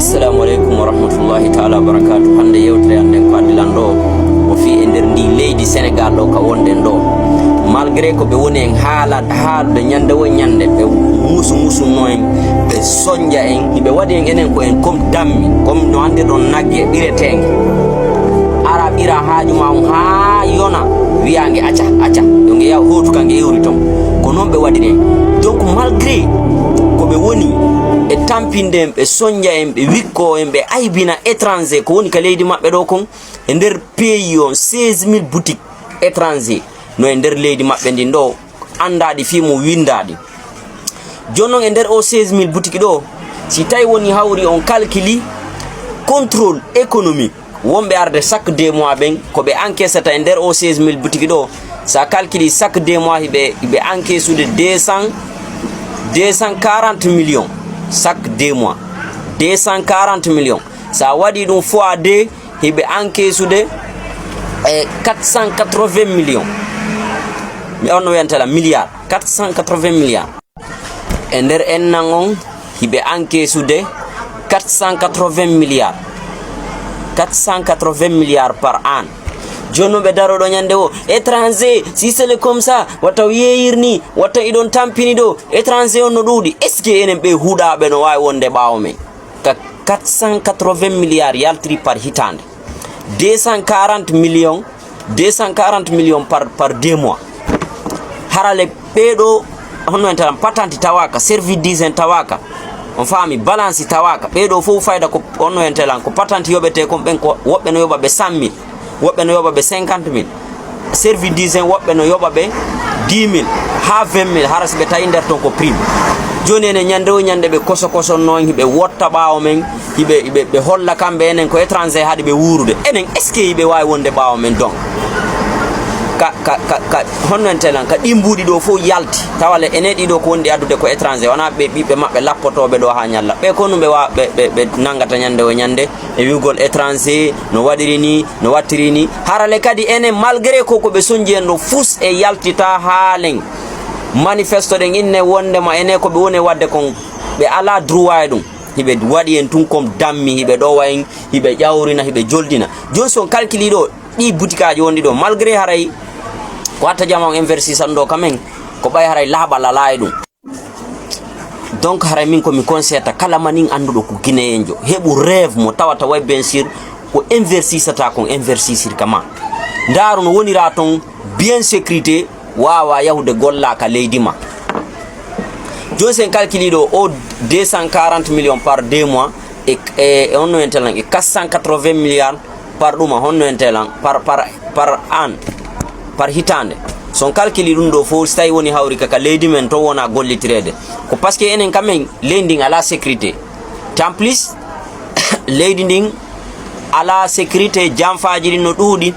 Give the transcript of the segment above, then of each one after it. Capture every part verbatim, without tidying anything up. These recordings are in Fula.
Assalamu aleykum wa rahmatullahi taala wa barakatuh. Hannde yewtere an nden ko addi lan ɗo, ko fii e nder ndi leydi Senegal ɗo ka wonɗen ɗo. Malgré ko ɓe woni en haala, haalude ñande wo ñande, ɓe musu musunno en, ɓe sonja en, hiɓe waɗi en enen ko en comme dammi, comme no anndirɗon nagge ɓireteenge. Ara ɓira haaju ma on haa yona, wiya nge acca, acca, yo nge yaw hootu ka nge iwri ton. Ko noon ɓe waɗiri en. Donc malgré ko ɓe woni e tampinde en, ɓe sonja en, ɓe wikko en, ɓe aybina étranger ko woni ka leydi maɓɓe ɗo kon, e nder pays on seize mille boutique étranger no e nder leydi maɓɓe ndin ɗo, anndaaɗi fii mum, winndaaɗi. Jooni non e nder o seize mille boutique ɗo, si tawi woni hawri on calculi contrôle économique, wonɓe arde chaque deux mois ɓen, ko ɓe encaissata e nder o seize mille boutique ɗo, sa calculi chaque deux mois hiɓe, hiɓe encaissude deux cents, deux cent quarante millions chaque deux mois. Deux cent quarante millions. Sa waɗi ɗum fois deux, hiɓe encaissude e quatre cent quatre-vingts millions. Mi on no wiyantela milliard. Quatre cent quatre-vingts milliards. E nder ennan on, hiɓe encaissude quatre cent quatre-vingts milliards. Quatre cent quatre-vingts milliards par an. Jooni non ɓe daro ɗo ñande wo, étranger, si c'est le comme ça, wata o yeeyir ni, wata iɗon tampini ɗo, étranger on no ɗuuɗi. Est-ce que enen ɓe huɗaaɓe no waawi wonde ɓaawo men? Ka quatre cent quatre-vingts milliards yaltiri par hitaande. Deux cent quarante millions, deux cent quarante millions par, par deux mois. Harale ɓee ɗo, honno en talan, patente tawaaka, service d'hygiène tawaaka, on faami, balance tawaaka. Ɓee ɗo fof fayda ko honno en talan, ko patente yoɓetee kon ɓen, ko woɓɓe no yoɓa ɓe cent mille, woɓɓe no yoɓa ɓe cinquante mille. Service d'hygiène woɓɓe no yoɓa ɓe dix mille haa vingt mille, hara si ɓe tawi nder ton ko prime. Jooni enen ñande o ñande ɓe koso kosonno en, hiɓe wotta ɓaawo men, hiɓe, hiɓe, ɓe holla kamɓe enen ko étranger haɗi ɓe wuurude. Enen, est-ce que hiɓe waawi wonde ɓaawo men donc? Ka, ka, ka, ka, honno en telan, ka ɗin mbuuɗi ɗo fof yalti. Tawale enen ɗiɗo ko wondi addude ko étranger, wonaa ɓe ɓiɓɓe maɓɓe lappotooɓe ɗo haa ñalla. Ɓe ko ɗum ɓe wa-, ɓe, ɓe, ɓe nanngata ñande o ñande e wi'ugol étranger no waɗiri ni, no wattiri ni. Harale kadi enen, malgré ko, ko ɓe sonji en ɗo, fus e yaltita haalen. Manifesto ɗen inne wondema enen ko ɓe woni e waɗde kon, ɓe alaa droit e ɗum. Hiɓe waɗi en tun comme dammi, hiɓe ɗowa en, hiɓe ƴawrina, hiɓe joldina. Jooni si on calculi ɗo, ɗi butikaaji wonɗi ɗo, malgré haray ko hatta jama on investir tan ɗo, quand même, ko ɓay haray laaɓal alaa e ɗum. Donc haray min ko mi conseillata kala manin annduɗo ko guinéenjo, heɓu rêve mo tawata way bien sûr ko investisata kon investisir ka ma. Ndaaru no wonira ton bien sécurité, waawa yahude golla ka leydi ma. Jooni si en calculi ɗo o deux cent quarante millions par deux mois, e, e, e honno en telan, e quatre cent quatre-vingts milliards par ɗuma, honno en telan, par, par, par an, par hitaande. Si on calculi ɗum ɗo fof, si tawi woni hawri ka, ka leydi men to wona gollitireede. Ko parce que enen quand même, leydi ndin alaa sécurité. En plus, leydi ndin alaa sécurité, janfaaji ɗin no ɗuuɗi.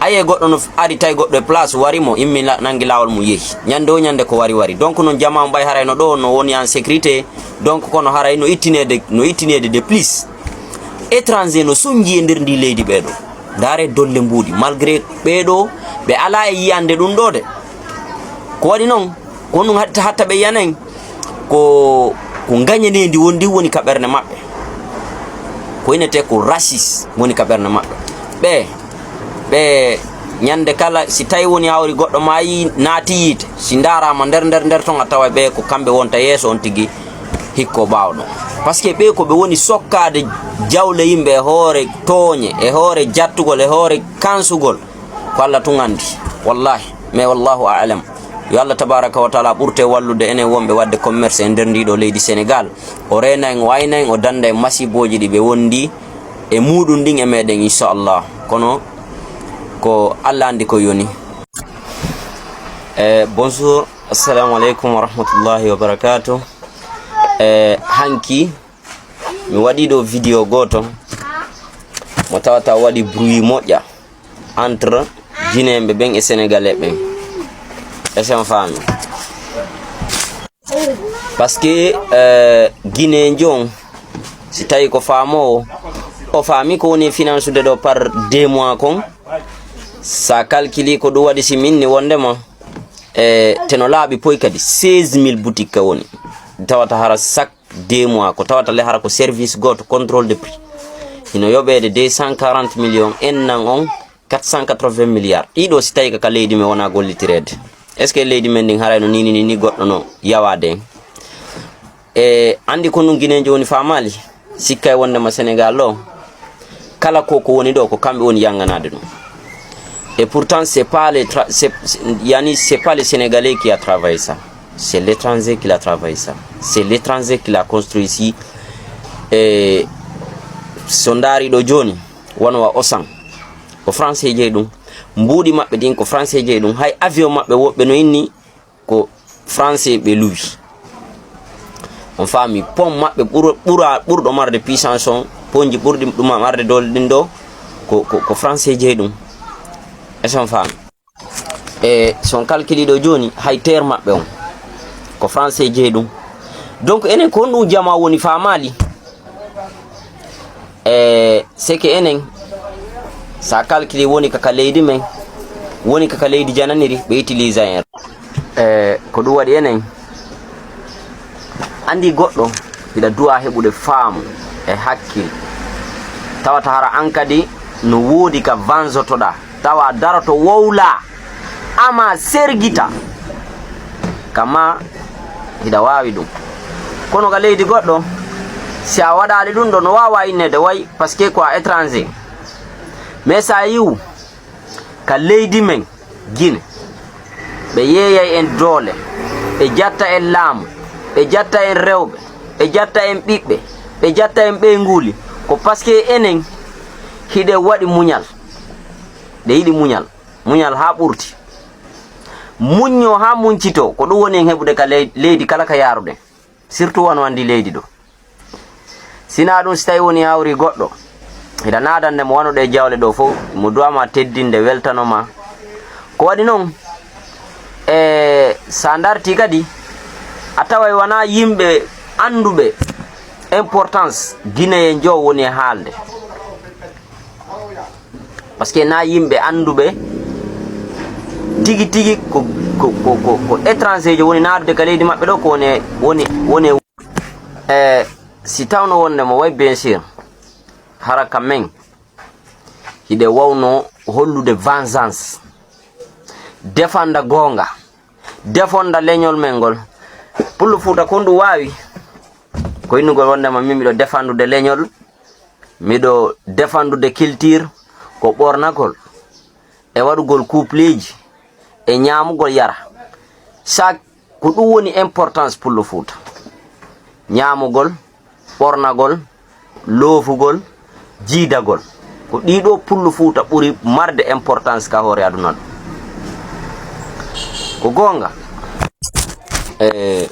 Aye goɗɗo no f-, ari tawi goɗɗo e place, wari mo, immi la-, nangi laawol mum yehi. Ñande o ñande ko wari wari. Donc non jama on ɓay haray no ɗo, no woni en sécurité. Donc kono haray no ittineede, no ittineede de plus. Étranger no sonji e nder ndi leydi ɓee ɗo. Ndaare dolle mbuuɗi. Malgré ɓee ɗo, ɓe alaa e yiyande ɗum ɗo de. Ko waɗi non, ko ɗum hatta, hatta ɓe yiyan en, ko, ko ngañaneendi wondi woni ka ɓernde maɓɓe. Ko inetee ko raciste woni ka ɓernde maɓɓe. Ɓe, ɓe ñande kala, si tawi woni hawri goɗɗo maayi, naati yiite, si ndaaraama nder, nder, nder ton, a tawa ɓe ko kamɓe wonta yeeso on tigi, hikko ɓaawo ɗon. Parce que ɓe ko ɓe woni sokkaade jawle yimɓe e hoore tooñe, e hoore jattugol, e hoore kansugol. Ko Allah tun anndi. Wallahi. Mais wallahu a'lam. Yo Allah tabaraka wa taala ɓurte wallude enen wonɓe waɗde commerce e nder ndi ɗo leydi Sénégal. O reena en, o ayna en, o dannda en masibooji ɗi ɓe wondi e muuɗum ɗin e meɗen, inchallah. Kono ko Allah anndi ko yoni. Eh, bonjour, assalamu aleykum wa rahmatullahi wa barakatuh. Eh, hanki, mi waɗi ɗo vidéo gooto mo tawata waɗi bruit moƴƴa entre Guinéen ɓe ɓen e Sénégalais ɓen. Est-ce que on faami? Parce que, euh, Guinéen jon, si tawi ko faamoowo, o faami ko woni e finance de ɗo par deux mois kon, sa calculi ko ɗum waɗi si min ni wondema, e, te no laaɓi poy kadi, seize mille boutique ka woni. Tawata hara chaque deux mois, ko tawata le hara ko service gooto, contrôle de prix, hino yoɓeede deux cent quarante millions, en nan on quatre cent quatre-vingts milliards. Ɗiɗo si tawi ka, ka leydi men wona gollitireede. Est-ce que leydi men ndin haray no nini ni, ni goɗɗo no yawaade en? E, anndi ko ɗum Guinée jooni faamaali, sikkay wonndema Sénégal o, kala ko, ko woni ɗo, ko kamɓe woni yannganaade ɗum. Et pourtant, c'est pas les tra-, c'est, c'est, yani, c'est pas les Sénégalais qui a travaillé ça. C'est l'étranger qui l'a travaillé ça. C'est l'étranger qui l'a construit ici. E, so ndaari ɗo jooni, wano wa Auchan, ko français jeyi ɗum. Mbuuɗi maɓɓe ɗin, ko français jeyi ɗum. Hay avion maɓɓe woɓɓe no inni, ko français ɓe luwi. On faami, pont maɓɓe ɓuro-, ɓura-, ɓurɗo marde puissance on, ponji ɓurɗi ɗum marde doole ɗin ɗo, ko, ko, ko français jeyi ɗum. Est-ce on faami? E so on calculi ɗo jooni, hay terre maɓɓe on, ko français jeyi ɗum. Donc, enen ko honɗum jama woni faamaali? E, c'est que enen, sa calculi woni kaka leydi men, woni kaka leydi jananiri, ɓe utilisa en. E, ko ɗum waɗi enen, anndi goɗɗo, hiɗa duwa heɓude faamu e hakkil. Tawata hara an kadi no woodi ka vanzotoɗa, tawa daroto wowla, ama sergita. Kama hiɗa waawi ɗum. Kono ka leydi goɗɗo, si a waɗaali ɗum ɗo, no waawa innede way, parce que ko a étranger. Mais sa yiwu ka leydi men, Guinée, ɓe yeeyay en doole, ɓe jatta en laamu, ɓe jatta en rewɓe, ɓe jatta en ɓiɓɓe, ɓe jatta en ɓeynguuli, ko parce que enen hiɗen waɗi muñal. Ɗe yiɗi muñal, muñal haa ɓurti. Muñño haa muñcito, ko ɗum woni en heɓude ka ley-, leydi kala ka yaaruɗen. Surtout wano anndi leydi ɗo. Sinaa ɗum, si tawi woni hawri goɗɗo, hiɗa naadande mo wano ɗe jawle ɗo fof, mo duwama teddinde, weltano ma. Ko waɗi noon, e sa darti kadi, a taway wona yimɓe annduɓe importance Guinée en jo woni e haalde. Parce que na yimɓe annduɓe tigi tigi ko, ko, ko, ko, ko étranger jo woni naadude ka leydi maɓɓe ɗo, ko woni, woni, woni e, si tawno wonde mo way, bien sûr, hara ka men, hiɗe wawno hollude vengeance, defanda goonga, defonda leñol men ngol. Pullo Fuuta ko ndu waawi, ko innugol wondema min miɗo defandude leñol, miɗo defandude culture, ko ɓornagol, e waɗugol couple ji, e ñaamugol yara. Sa, ko ɗum woni importance Pullo Fuuta. Ñaamugol, ɓornagol, loofugol, jiidagol. Ko ɗiɗo Pullo Fuuta ɓuri marde importance ka hoore aduna ɗo. Ko goonga. E,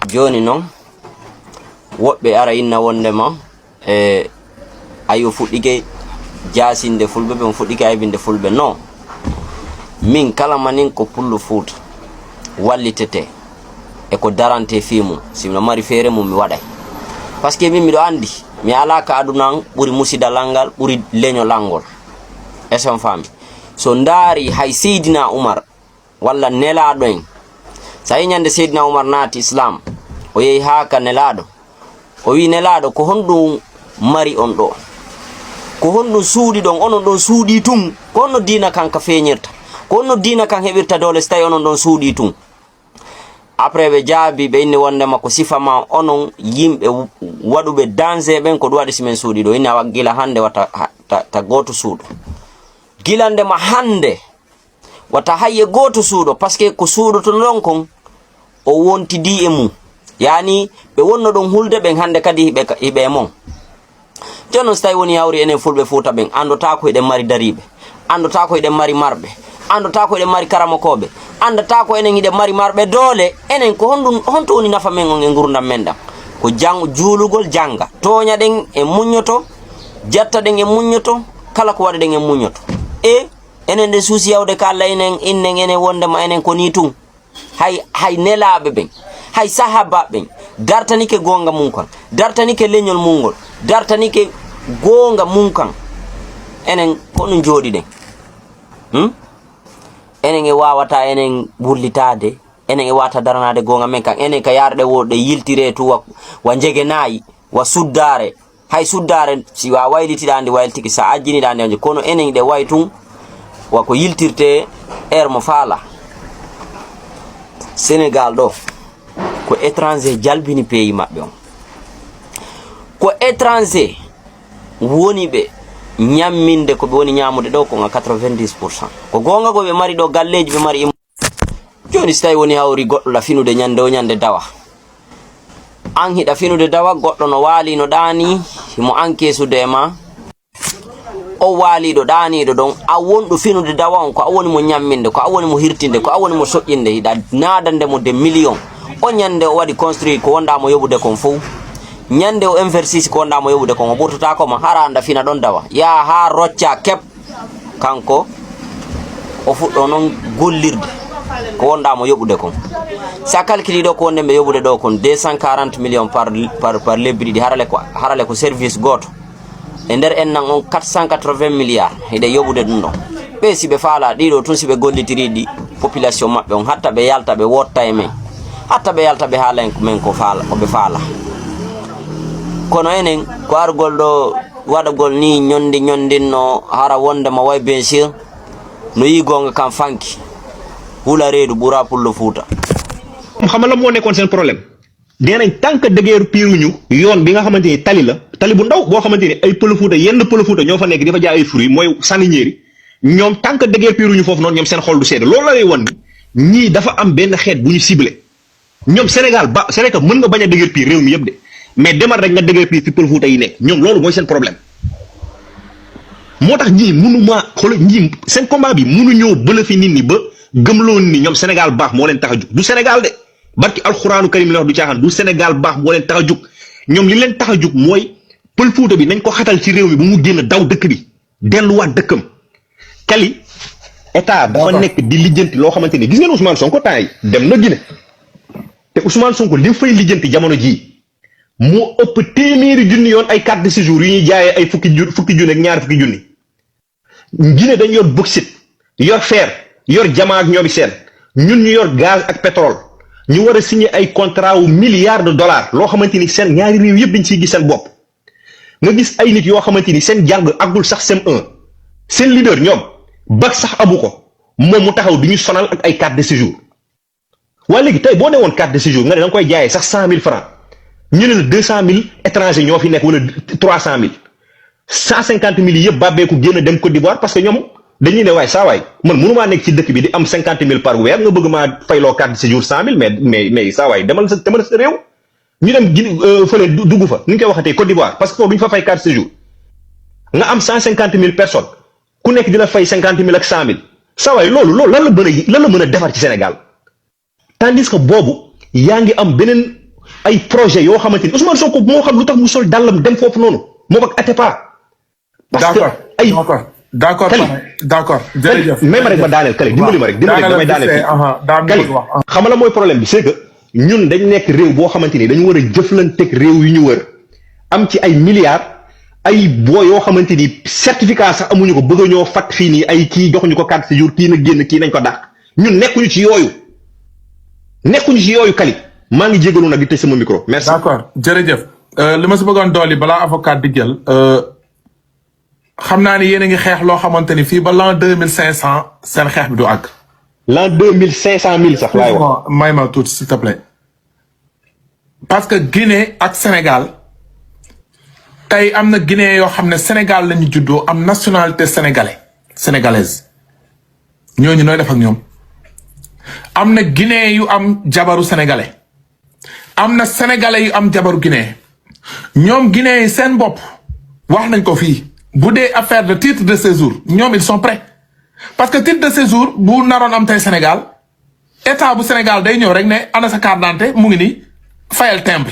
jooni noon, woɓɓe ara inna wondema, e, ayo fuɗɗike jaasinde fulɓe ɓe, on fuɗɗike aybinde fulɓe. Non. Min kala manin ko Pullo Fuuta wallitete e ko darante fii mum. Si miɗo mari feere mum, mi waɗay. Parce que min miɗo anndi, mi alaa ka aduna an ɓuri musidalal ngal, ɓuri leñolal ngol. Est-ce que on faami? So ndaari hay Seydina Umar, walla Nelaaɗo en. So a yii ñande Seydina Umar naati Islam, o yehi haa ka Nelaaɗo. O wi'i, "Nelaaɗo, ko honɗum mari on ɗo? Ko honɗum suuɗi ɗon? Onon ɗon suuɗi tun. Ko honno diina kan ka feeñirta? Ko honno diina kan heɓirta doole so tawi onon ɗon suuɗi tun?" Après ɓe jaabi, ɓe inni wondema ko sifa ma onon yimɓe waɗuɓe danger ɓen, ko ɗum waɗi si men suuɗi ɗo. Inni awa gila hannde wata ha-, ta, ta gooto suuɗo. Gila ndema hannde, wata hay e gooto suuɗo, parce que ko suuɗotono ɗon kon, o wontidii e mum. Yaani, ɓe wonno ɗon hulde ɓen hannde kadi hiɓe ka, hiɓe e mon. Jooni non, so tawi woni hawri enen Fulɓe Fuuta ɓen, anndotaa ko hiɗen mari dariiɓe, anndotaa ko hiɗen mari marɓe, anndotaa ko hiɗen mari karamokooɓe, anndotaa ko enen hiɗen mari marɓe doole, enen ko honɗum, honto woni nafa men on e ngurndam men ɗam? Ko jang-, juulugol, jannga, tooñaɗen en muññoto, jattaɗen en muññoto, kala ko waɗaɗen en muññoto. E Enen ɗen suusi yawde ka Alla, enen, innen, enen wondema enen ko nii tun. Hay, hay nelaaɓe ɓen, hay sahaabaaɓe ɓen dartanike goonga mum kan, dartanike leñol mum ngol, dartanike goonga mum kan. Enen ko no njooɗiɗen? Hmm? Enen e waawata enen wullitaade, Enen e wata daranaade goonga men kan. Enen ka yarɗe wo ɗe yiltire tu wa, wa njegenaayi, wa suddaare. Hay suddaare, si wa waylitiɗa ndi wayltiki, sa ajjiniɗa ndi, kono enen ɗe way tun, wa ko yiltirte heure mo faala. Sénégal ɗo, ko étranger jalbini pays maɓɓe on. Ko étranger woni ɓe ñamminde ko ɓe woni ñaamude ɗo kon à quatre-vingt-dix pour cent. Ko goonga ko ɓe mari ɗo galleeji, ɓe mari im-, jooni si tawi woni hawri goɗɗo la finude ñande o ñande dawa. An hiɗa finude dawa, goɗɗo no waali no ɗaani, himo ankeesude e ma. O waaliɗo ɗaaniiɗo ɗon, a wonɗo finude dawa on, ko a woni mo ñamminde, ko a woni mo hirtinde, ko a woni mo soƴƴinde, hiɗa naadande mo des millions. O ñande o waɗi construit ko wonɗa mo yoɓude kon fow. Ñande o investis ko wonɗa mo yoɓude kon, o ɓurtotako ma, hara anda fina ɗon dawa. Yaa haa rocca keɓ, kanko o fuɗɗo non gollirde ko wonɗa mo yoɓude kon. Sa calculi ɗo ko wonde ɓe yoɓude ɗo kon deux cent quarante millions par, par, par lebbi ɗiɗi, harale ko, harale ko service gooto. E nder ennan on quatre cent quatre-vingts milliards hiɗe yoɓude ɗum ɗon. Ɓe si ɓe faala ɗiɗo tun, si ɓe gollitiri ɗi population maɓɓe on, hatta ɓe yalta ɓe wotta e men. Hatta ɓe yalta ɓe haala en ko men ko faala, ko ɓe faala. Kono enen ko argol ɗo waɗagol ni ñondi ñondinno hara wonde ma way bien sûr no yi goonga kan fanki. Hula reedu ɓura pullo Fuuta. Xam nga lan moo nekkoon seen problème? Nee nañ tant que déguerpiruñu yoon bi nga xamante ni tali la, tali bu ndaw boo xamante ni ay Pël Fuuta, yenn Pël Fuuta ñoo fa nekk di fa jaay ay fruits, mooy sànni ñeeri. Ñoom tant que déguerpiruñu foofu noonu, ñoom seen xol du sedd. Loolu la lay wan ni ñii dafa am benn xeet bu ñu ciblé. Ñoom Sénégal ba, c'est vrai que mën nga bañ a déguerpir réew mi yëpp de, mais demal rek nga déguerpir fi Pël Fuuta yi nekk. Ñoom loolu mooy seen problème. Moo tax ñii mënu maa xool, ñii seen combat bi mënu ñëw bële fi nit ñi ba gëmloo ni ñoom Sénégal baax moo leen tax a jug. Du Sénégal de, barki alxuraanu karim li wax du caaxaan. Du Sénégal baax moo leen tax a jug. Ñoom li leen tax a jug mooy Pël Fuuta bi nañ ko xatal ci réew mi bu mu génn, daw dëkk bi, delluwaat dëkkam. Kali, état dafa D'accord. nekk di lijjanti loo xamante ni, gis ngeen Ousmane Sonko temps yi dem na Guinée. Te Ousmane Sonko li mu fay lijjanti jamono jii moo ëpp téeméeri junni yoon ay carte de séjour yu ñuy jaayee ay fukki ju fukki junni ak ñaar fukki junni. Guinée dañ yor bauxite, yor fer, yor jamaa ak ñoomi seen. Ñun ñu yor gaz ak pétrole. Ñu war a signer ay contrat wu milliards de dollars, loo xamante ni seen ñaari réew yëpp dañ ciy gis seen bopp. Nga gis ay nit yoo xamante ni seen jàng àggul sax C M un, seen leader ñoom bac sax amu ko, moom mu taxaw du ñu sonal ak ay carte de séjour. Waaye léegi tey boo ne woon carte de séjour nga ne da nga koy jaayee sax cent mille francs, ñu ne la deux cent mille étrangers ñoo fi nekk, wala trois cent mille, cent cinquante mille yi yëpp bàbbeeku génn dem Côte d'Ivoire, parce que ñoom dañuy ne, waaye saa waay, man mënumaa nekk ci dëkk bi di am cinquante mille par weer, nga bëgg maa fayloo carte de séjour cent mille, mais mais mais saa waay, demal sa demal sa réew. Ñu dem Guinée, euh, fële du- dugg fa, nu ñu koy waxatee, Côte d'Ivoire, parce que foofu du ñu fa fay carte séjour. Nga am cent cinquante mille personnes, ku nekk di la fay cinquante mille ak cent mille. Saa waay, loolu loolu lan la mën a lan la mën a defar ci Sénégal? Tandis que boobu yaa ngi am beneen ay projet yoo xamante ni Ousmane Sonko moo xam lu tax mu sol dàllam dem foofu noonu, moom ak Atepa. Parce que D'accord, ay d'accord, d'accord, Kali. Pare, d'accord, Kali, jërëjëf. may ma rek ma daaneel, Kali, dimbali ma rek, dimbali, Daaneel damay vite daaneel fait, fii. Aha, daa am lu Kali, bëgg wax. Aha. Xam nga la mooy problème bi, c'est que ñun dañ nekk réew boo xamante ni dañu war a jëflanteeg réew yu ñu wër, am ci ay milliards, ay boo yoo xamante ni certificat sax amuñu ko, bëgg a ñoo fat fii nii, ay kii joxuñu ko carte séjour, kii na génn, kii nañ ko dàq. Ñun nekkuñu ci yooyu, nekkuñu ci yooyu, Kali. Maa ngi jégalu nag di tëj sama micro, merci. D'accord, jërëjëf. Euh, li ma si bëggoon dooli balaa avocat di jël, euh, xam naa ni yéen a ngi xeex loo xamante ni fii ba l'an deux mille cinq cent seen xeex bi du àgg. L'an deux mille, cinq cent mille sax laay wax. Excuse-moi, may ma tuuti, s'il te plaît. Parce que Guinée ak Sénégal, tey am na Guinée yoo xam ne Sénégal la ñu juddoo, am nationalité sénégalais, sénégalaise. Ñooñu nooy def ak ñoom? Am na Guinée yu am jabaru sénégalais, am na sénégalais yu am jabaru Guinée. Ñoom Guinée yi seen bopp wax nañ ko fii, bu dee affaire de titre de séjour, ñoom ils sont prêts. Parce que titre de séjour bu naroon am tey Sénégal, état bu Sénégal day ñëw rek ne, ana sa carte d'identité? Mu ngi nii, fayal timbre,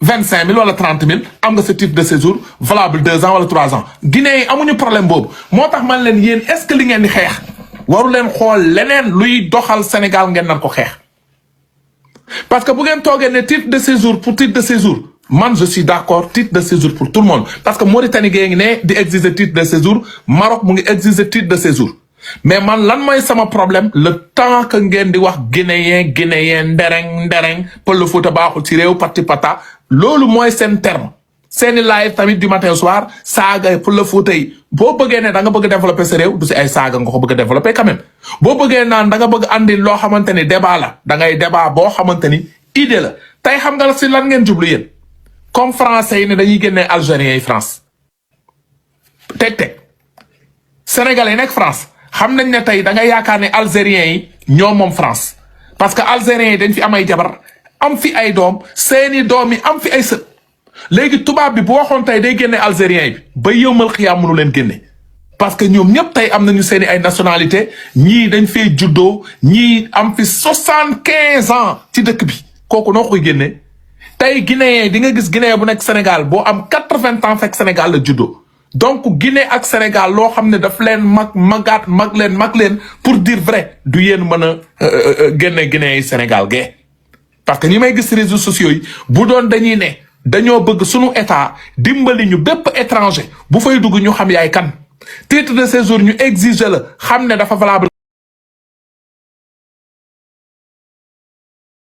vingt cinq mille wala trente mille, am nga sa titre de séjour valable deux ans wala trois ans. Guinée yi amuñu problème boobu. Moo tax man leen, yéen, est-ce que li ngeen di xeex, waru leen xool leneen luy doxal Sénégal ngeen nar ko xeex? Parce que bu ngeen toogee ne titre de séjour pour titre de séjour, man je suis d'accord, titre de séjour pour tout le monde. Parce que Mauritanie gee ngi ne di exiger titre de séjour, Maroc mu ngi exiger titre de séjour. Mais man, lan mooy sama problème? Le temps que ngeen di wax guinéen, guinéen, ndereng ndereng, Pël Fuuta baaxul ci réew, pati pata, loolu mooy seen terme. Seeni live tamit du matin au soir, saaga Pël Fuuta yi. Boo bëggee ne da nga bëgg développer sa réew, du si ay saaga nga ko bëgg développer quand même. Boo bëggee naan da nga bëgg andi loo xamante ni débat la, da ngay débat boo xamante ni idée la. Tey xam nga si lan ngeen jublu yéen? Comme français yi ne dañuy génnee algériens yi France. Teg teg. Sénégalais yi nekk France xam nañ ne tey da nga yaakaar ne algériens yi ñoo moom France, parce que algériens yi dañ fi am ay jabar, am fi ay doom, seeni doom yi am fi ay sët. Léegi tubaab bi bu waxoon tey day génne algériens yi, ba yëwmal xiyaam mënu leen génne, parce que ñoom ñëpp tey am nañu seeni ay nationalité. Ñii dañ fee juddoo, ñii am fi soixante-quinze ans ci dëkk bi. Kooku noo koy génne? Tey guinéen, di nga gis guinéen bu nekk Sénégal boo am quatre-vingts ans fekk Sénégal la juddoo. Donc Guinée ak Sénégal, loo xam ne daf leen mag, magaat, mag leen, mag leen, pour dire vrai, du yéen mën a euh, euh, génne guinéen yi Sénégal gee. Parce que ñi may gis réseaux sociaux yi, bu doon dañuy ne dañoo bëgg sunu état dimbali ñu, bépp étranger bu fay dugg ñu xam yaay kan, titre de séjour ñu exiger la, xam ne dafa valable.